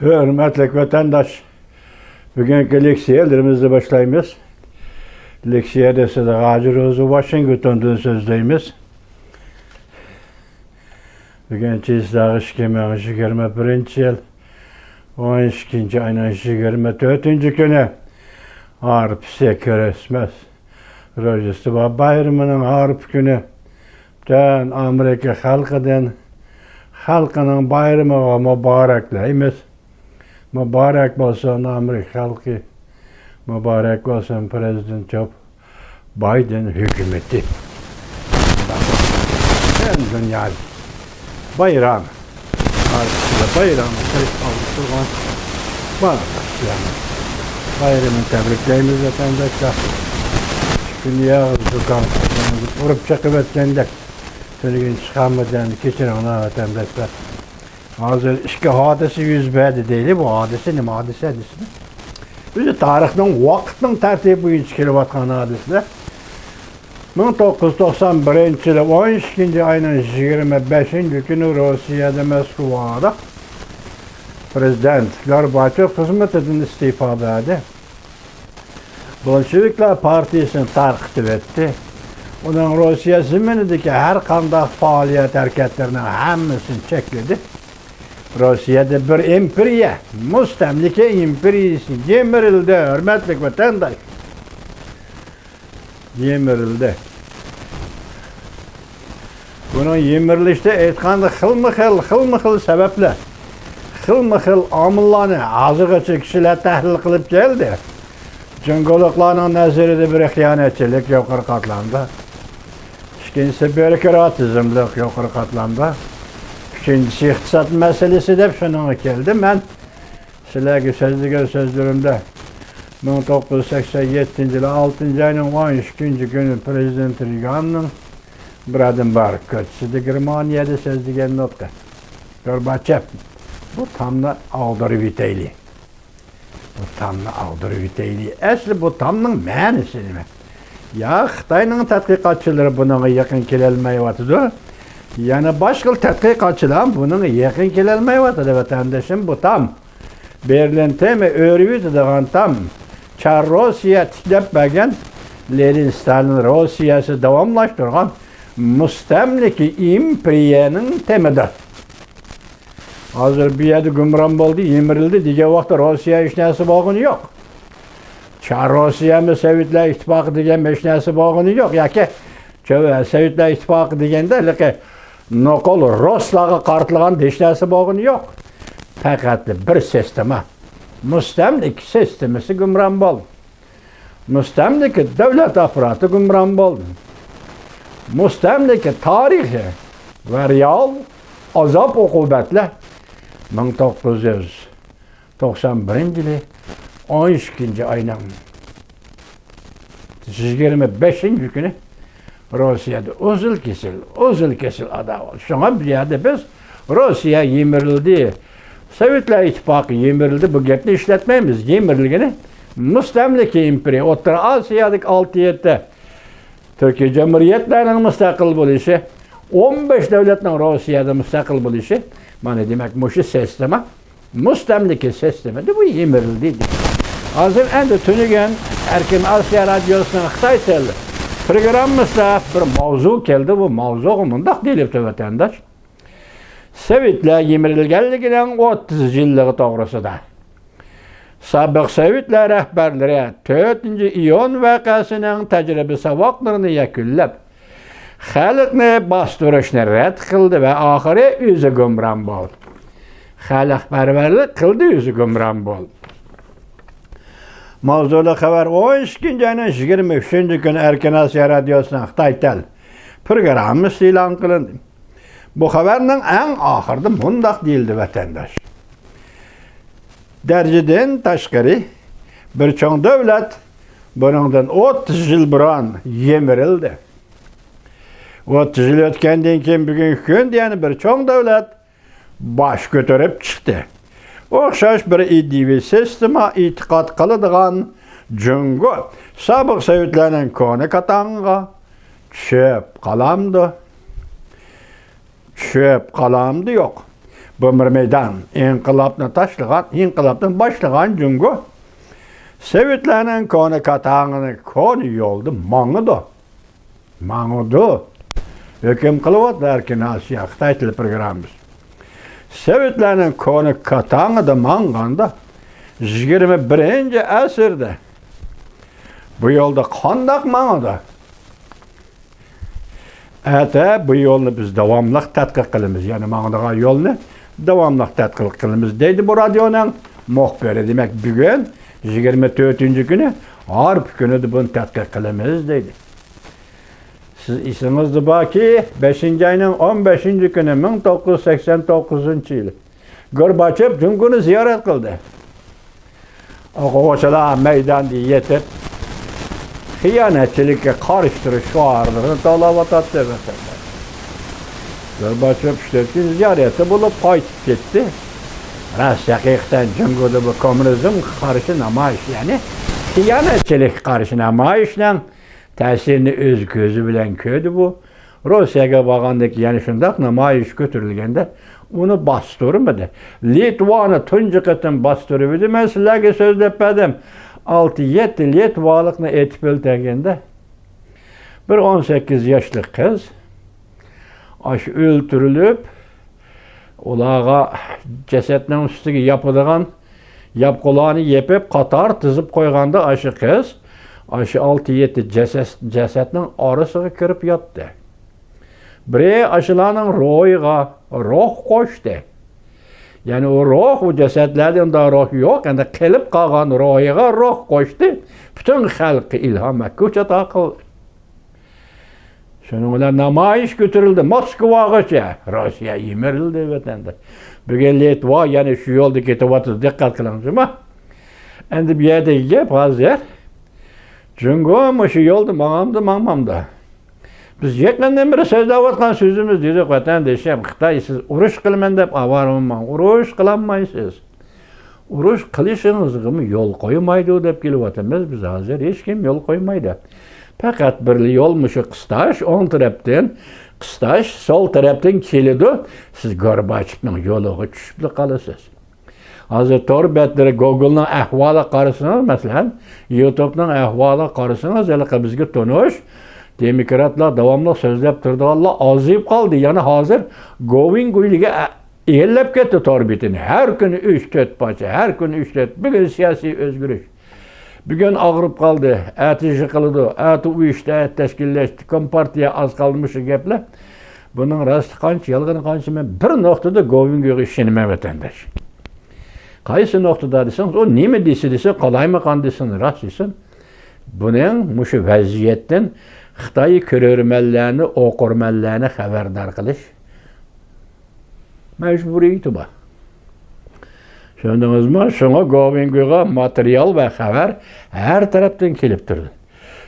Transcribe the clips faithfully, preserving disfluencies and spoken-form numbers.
ھۆرمەتلىك ۋەتەنداش، بۈگۈنكى لېكسىيەلىرىمىزنى باشلايمىز. لېكسىيەدە سىلەرگە ھازىر ئۆزى ۋاشىنگتوندىن سۆزلەيمىز. بۈگۈن چىزداغ ئىككى مىڭ يىگىرمە بىرىنچى يىل، ئون ئىككىنچى ئاينىڭ يىگىرمە تۆتىنچى كۈنى، ھارپىسى كىرىسمەس، روژدېستۋا بايرىمىنىڭ ھارپا كۈنى. پۈتۈن ئامېرىكا خەلقىدىن خەلقىنىڭ بايرىمىغا مۇبارەكلەيمىز. مۇبارەك بولسۇن ئامېرىكا خەلقى. مۇبارەك بولسۇن پىرېزىدېنت جو بايدېن ھۆكۈمىتى. پۈتۈن دۇنيا بايرام. ھارپىسى بايرام قىلىپ ئالغا تۇرغان بارلىق كىشىلەرنى بايرىمىنى تەبرىكلەيمىز، ۋەتەنداشلار. شۇ كۈنى ياغىز دۇكان ئۇرۇپ چېقىۋەتكەندەك، تۈنۈگۈن چىقالمىدى، ئەمدى كەچۈرۈڭلار، ۋەتەنداشلار. ھازىر ئىككى ھادىسە يۈز بەردى دەيلى. بۇ ھادىسە نېمە ھادىسە دېسىلە؟ ئۆزى تارىخنىڭ، ۋاقىتنىڭ تەرتىپى بويىچە كېلىۋاتقان ھادىسىلەر. مىڭ توققۇز يۈز توقسان بىرىنچى يىلى ئون ئىككىنچى ئاينىڭ يىگىرمە بەشىنچى كۈنى روسىيەدە، موسكۋادا پىرېزىدېنت گورباچېف خىزمىتىدىن ئىستېپا بەردى. بولشېۋىكلار پارتىيىسىنى تارقىتىۋەتتى. ئۇنىڭ روسىيە زېمىنىدىكى ھەر قانداق پائالىيەت ھەرىكەتلىرىنىڭ ھەممىسىنى چەكلىدى. روسىيەدە بىر ئىمپېرىيە، مۇستەملىكە ئىمپېرىيىسى يىمىرىلدى، ھۆرمەتلىك ۋەتەنداش. يىمىرىلدى. بۇنىڭ يىمىرىلىشىدا ئېيتقاندا خىلمۇ خىل، خىلمۇ خىل سەۋەبلەر، خىلمۇ خىل ئامىللارنى ھازىرغىچە كىشىلەر تەھلىل قىلىپ كەلدى. جۇڭگولۇقلارنىڭ نەزىرىدە بىرى خىيانەتچىلىك يۇقىرى قاتلامدا. ئىككىنچىسى بىيۇروكراتىزملىق يۇقىرى قاتلامدا. ئۈچىنچىسى ئىقتىساد مەسىلىسى دەپ شۇنىڭغا كەلدىم مەن. سىلەرگە سۆزلىگەن سۆزلىرىمدە مىڭ توققۇز يۈز سەكسەن يەتتىنچى يىلى ئالتىنچى ئاينىڭ ئون ئىككىنچى كۈنى پىرېزىدېنت رېگاننىڭ برادېنبۇرگ كوچىسىدا گېرمانىيەدە سۆزلىگەن نۇتقى. گورباچېف، بۇ تامنى ئاغدۇرۇۋېتەيلى. بۇ تامنى ئاغدۇرۇۋېتەيلى. ئەسلى بۇ تامنىڭ مەنىسى نېمە؟ يا خىتاينىڭ تەتقىقاتچىلىرى بۇنىڭغا يېقىن كېلەلمەيۋاتىدۇ، يەنە باشقا تەتقىقاتچىلار بۇنىڭغا يېقىن كېلەلمەيۋاتىدۇ، ۋەتەندىشىم. بۇ تام بېرلىن تېمى ئۆرۈۋېتىدىغان تام. چار روسىيە تىكلەپ بەرگەن، لېنىن ستالىن روسىيەسى داۋاملاشتۇرغان مۇستەملىكە ئىمپېرىيەنىڭ تېمىدۇر. ھازىر بۇ يەردە گۇمران بولدى، يىمىرىلدى دېگەن ۋاقىتتا روسىيە ھېچ نەرسە بولغىنى يوق. چار روسىيەمۇ سوۋېتلار ئىتتىپاقى دېگەن ھېچ نەرسە بولغىنى يوق. ياكى چۆ-، سوۋېتلار ئىتتىپاقى دېگەندە ھېلىقى نوقۇل رۇسلارغا قارىتىلغان ھېچ نەرسە بولغىنى يوق. پەقەت بىر سىستېما، مۇستەملىكە سىستېمىسى گۇمران بولدى. مۇستەملىكە دۆلەت ئاپپاراتى گۇمران بولدى. مۇستەملىكە تارىخى ۋە رېئال ئازاب-ئوقۇبەتلەر مىڭ توققۇز يۈز توقسان بىرىنچى يىلى ئون ئىككىنچى ئاينىڭ يىگىرمە بەشىنچى كۈنى روسىيەدە ئۇزۇل-كېسىل، ئۇزۇل-كېسىل ئادا بولدى. شۇڭا بۇ يەردە بىز روسىيە يىمىرىلدى، سوۋېتلار ئىتتىپاقى يىمىرىلدى، بۇ گەپنى ئىشلەتمەيمىز. يىمىرىلگىنى مۇستەملىكە ئىمپېرىيە، ئوتتۇرا ئاسىيادىكى ئالتە يەتتە تۈركىي جۇمھۇرىيەتلەرنىڭ مۇستەقىل بولۇشى، ئون بەش دۆلەتنىڭ روسىيەدە مۇستەقىل بولۇشى، مانا دېمەك، مۇشۇ سىستېما، مۇستەملىكە سىستېمىدە بۇ يىمىرىلدى دېدى. ھازىر ئەمدى تۈنۈگۈن ئەركىن ئاسىيا رادىيوسىنىڭ خىتاي تىل پروگراممىسىدا بىر ماۋزۇ كەلدى. بۇ ماۋزۇغا مۇنداق دېيىلىپتۇ، ۋەتەنداش. سوۋېتلار يىمىرىلگەنلىكىنىڭ ئوتتۇز يىللىقى توغرىسىدا. سابىق سوۋېتلار رەھبەرلىرى تۆتىنچى ئىيۇن ۋەقەسىنىڭ تەجرىبە ساۋاقلىرىنى يەكۈنلەپ، خەلقنى باستۇرۇشنى رەت قىلدى ۋە ئاخىرى ئۆزى گۇمران بولدى. خەلقپەرۋەرلىك قىلدى، ئۆزى گۇمران بولدى. ماۋزۇلۇق خەۋەر ئون ئىككىنچى ئاينىڭ يىگىرمە ئۈچىنچى كۈنى ئەركىن ئاسىيا رادىيوسىنىڭ خىتاي تەل پروگراممىسى ئېلان قىلىندى. بۇ خەۋەرنىڭ ئەڭ ئاخىرىدا مۇنداق دېيىلدى، ۋەتەنداش. دەرىجىدىن تاشقىرى بىر چوڭ دۆلەت بۇنىڭدىن ئوتتۇز يىل بۇرۇن يىمىرىلدى. ئوتتۇز يىل ئۆتكەندىن كېيىن بۈگۈنكى كۈندە يەنە بىر چوڭ دۆلەت باش كۆتۈرۈپ چىقتى. ئوخشاش بىر ئىدىيىۋى سىستېما ئېتىقاد قىلىدىغان جۇڭگو سابىق سوۋېتلارنىڭ كونا كاتاڭىغا چۈشۈپ قالامدۇ؟ چۈشۈپ قالامدۇ؟ يوق. بۇ بىر مەيدان ئىنقىلابنى تاشلىغان، ئىنقىلابنى باشلىغان جۇڭگو سوۋېتلارنىڭ كونا كاتاڭىنى، كونا يولدا ماڭىدۇ. ماڭىدۇ. ھۆكۈم قىلىۋاتىدۇ ئەركىن ئاسىيا خىتاي تېلېپروگراممىسى. سوۋېتلارنىڭ كونا كاتاڭىدا ماڭغاندا، يىگىرمە بىرىنچى ئەسىردە بۇ يولدا قانداق ماڭىدۇ؟ ئەتە بۇ يولنى بىز داۋاملىق تەتقىق قىلىمىز. يەنى ماڭىدىغان يولنى داۋاملىق تەتقىق قىلىمىز دەيدۇ بۇ رادىيونىڭ مۇخبىرى. دېمەك، بۈگۈن يىگىرمە تۆتىنچى كۈنى، ھارپا كۈنىدە بۇنى تەتقىق قىلىمىز دەيدۇ. سىز ئېسىڭىزدە باركى، بەشىنچى ئاينىڭ ئون بەشىنچى كۈنى، مىڭ توققۇز يۈز سەكسەن توققۇزىنچى يىلى گورباچېف جۇڭگونى زىيارەت قىلدى. ئوقۇغۇچىلار مەيداندا يېتىپ، خىيانەتچىلىككە قارشى تۇرۇش شوئارلىرىنى توۋلاۋاتاتتى. گورباچېف ئۈچ تۆت كۈن زىيارەتتە بولۇپ قايتىپ كەتتى. راست، ھەقىقەتەن جۇڭگودا بۇ كوممۇنىزمغا قارشى نامايىش، يەنى خىيانەتچىلىككە قارشى نامايىشنىڭ تەسىرىنى ئۆز كۆزى بىلەن كۆردى بۇ. روسىيەگە بارغاندىن كېيىن يەنە شۇنداق نامايىش كۆتۈرۈلگەندە ئۇنى باستۇرمىدى. لىتۋانى تۇنجى قېتىم باستۇرۇۋىدى. مەن سىلەرگە سۆزلەپ بەردىم. ئالتە يەتتە لىتۋالىقنى ئېتىپ ئۆلتۈرگەندە، بىر ئون سەككىز ياشلىق قىز ئاشۇ ئۆلتۈرۈلۈپ، ئۇلارغا جەسەتنىڭ ئۈستىگە ياپىدىغان ياپقۇلارنى يېپىپ، قاتار تىزىپ قويغاندا، ئاشۇ قىز ئاشۇ ئالتە يەتتە جەسەس-، جەسەتنىڭ ئارىسىغا كىرىپ ياتتى. بىرى ئاشۇلارنىڭ روھىغا روھ قوشتى. يەنى ئۇ روھ، ئۇ جەسەتلەردە ئۇنداق روھ يوق، ئەمدى قېلىپ قالغان روھىغا روھ قوشتى. پۈتۈن خەلققە ئىلھام ۋە كۈچ ئاتا قىلدى. شۇنىڭ بىلەن نامايىش كۆتۈرۈلدى موسكۋاغىچە. روسىيە يىمىرىلدى ۋەتەندە. بۈگۈن لىتۋا يەنە شۇ يولدا كېتىۋاتىدۇ، دىققەت قىلىڭ، جۇما. ئەمدى بۇ يەردىكى گەپ ھازىر، جۇڭگو مۇشۇ يولدا ماڭامدۇ، ماڭمامدۇ؟ بىز يېقىندىن بېرى سۆزلەۋاتقان سۆزىمىز، دېدۇق، ۋەتەندىشىم، خىتاي سىز ئۇرۇش قىلىمەن دەپ ئاۋارە بولماڭ، ئۇرۇش قىلالمايسىز. ئۇرۇش قىلىشىڭىزغىمۇ يول قويمايدۇ دەپ كېلىۋاتىمىز بىز ھازىر. ھېچكىم يول قويمايدۇ. پەقەت بىرلا يول مۇشۇ قىستاش، ئوڭ تەرەپتىن قىستاش، سول تەرەپتىن كېلىدۇ. سىز گورباچېۋنىڭ يولىغا چۈشۈپلا قالىسىز. ھازىر تور بەتلىرى، گوگولنىڭ ئەھۋالىغا قارىسىڭىز، مەسىلەن، يۇتۇبنىڭ ئەھۋالىغا قارىسىڭىز، ھېلىقى بىزگە تونۇش دېموكراتلار داۋاملىق سۆزلەپ تۇرىدىغانلار ئازىيىپ قالدى. يەنە ھازىر گوۋىنگۇيلىگە ئە-، ئىگىلەپ كەتتى تور بېتىنى. ھەر كۈنى ئۈچ تۆت پارچە، ھەر كۈنى ئۈچ تۆت. بۈگۈن سىياسىي ئۆزگىرىش. بۈگۈن ئاغرىپ قالدى، ئەتە يىقىلىدۇ، ئەتە ئۇيۇشتى، ئەتە تەشكىللەشتى، كومپارتىيە ئاز قالدى، مۇشۇ گەپلەر. بۇنىڭ راستى قانچە، يالغىنى قانچە، مەن بىر نۇقتىدا گوۋىنگۇيغا ئىشىنىمەن، ۋەتەنداش. قايسى نۇقتىدا دېسەڭ، ئۇ نېمە دېسە دېسۇن، قالايمىقان دېسۇن، راست دېسۇن، بۇنىڭ مۇشۇ ۋەزىيەتتىن خىتاي كۆرۈرمەنلەرنى، ئوقۇرمەنلەرنى خەۋەردار قىلىش مەجبۇرىيىتى بار. چۈشەندىڭىزمۇ؟ شۇڭا گوۋىنگۇيغا ماتېرىيال ۋە خەۋەر ھەر تەرەپتىن كېلىپ تۇرىدۇ.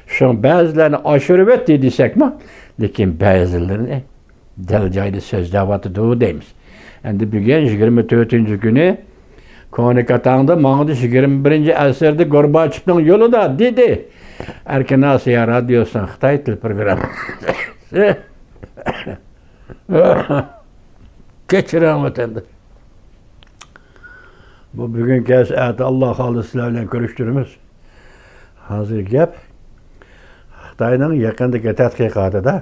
شۇڭا بەزىلەرنى ئاشۇرۇۋەتتى دېسەكمۇ، لېكىن بەزىلىرىنى دەل جايىدا سۆزلەۋاتىدۇ دەيمىز. ئەمدى بۈگۈن يىگىرمە تۆتىنچى كۈنى كونا كاتاڭدا ماڭىدۇ، يىگىرمە بىرىنچى ئەسىردە گورباچېۋنىڭ يولىدا دېدى. ئەركىن ئاسىيا رادىيوسىنىڭ خىتاي تىل پروگراممىسى. كەچۈرۈڭ، ۋەتەنداش. بۇ بۈگۈن كەلسە، ئەتە ئاللا خالىسا سىلەر بىلەن كۆرۈشتۈرىمىز. ھازىر گەپ خىتاينىڭ يېقىندىكى تەتقىقاتىدا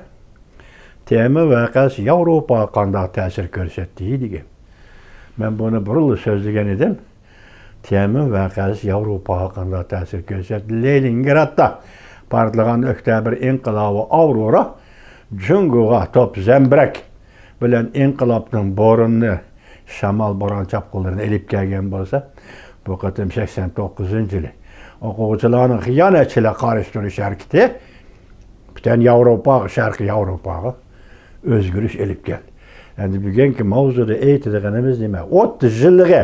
تيەنئەنمېن ۋەقەسى ياۋروپاغا قانداق تەسىر كۆرسەتتى دېگەن. مەن بۇنى بۇرۇنلا سۆزلىگەن ئىدىم. تيەنئەنمېن ۋەقەسى ياۋروپاغا قانداق تەسىر كۆرسەتتى؟ لېنىنگرادتا پارتلىغان ئۆكتەبىر ئىنقىلابى ئاۋرورا جۇڭگوغا توپ زەمبىرەك بىلەن ئىنقىلابنىڭ بورىنىنى، شامال، بوران چاپقۇنلىرىنى ئېلىپ كەلگەن بولسا، بۇ قېتىم سەكسەن توققۇزىنچى يىلى ئوقۇغۇچىلارنىڭ خىيانەتچىلەر قارشى تۇرۇش ھەرىكىتى پۈتۈن ياۋروپاغا، شەرقىي ياۋروپاغا ئۆزگىرىش ئېلىپ كەلدى. ئەمدى بۈگۈنكى ماۋزۇدا ئېيتىدىغىنىمىز نېمە؟ ئوتتۇز يىللىقى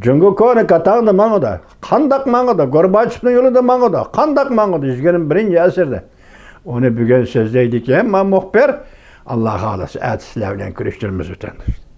جۇڭگو كونا كاتاڭدا ماڭىدۇ. قانداق ماڭىدۇ؟ گورباچېۋنىڭ يولىدا ماڭىدۇ. قانداق ماڭىدۇ؟ يىگىرمە بىرىنچى ئەسىردە. ئۇنى بۈگۈن سۆزلەيدىكەن ما مۇخبىر. ئاللا خالىسا، ئەتە سىلەر بىلەن كۆرۈشتۈرىمىز، ۋەتەنداش.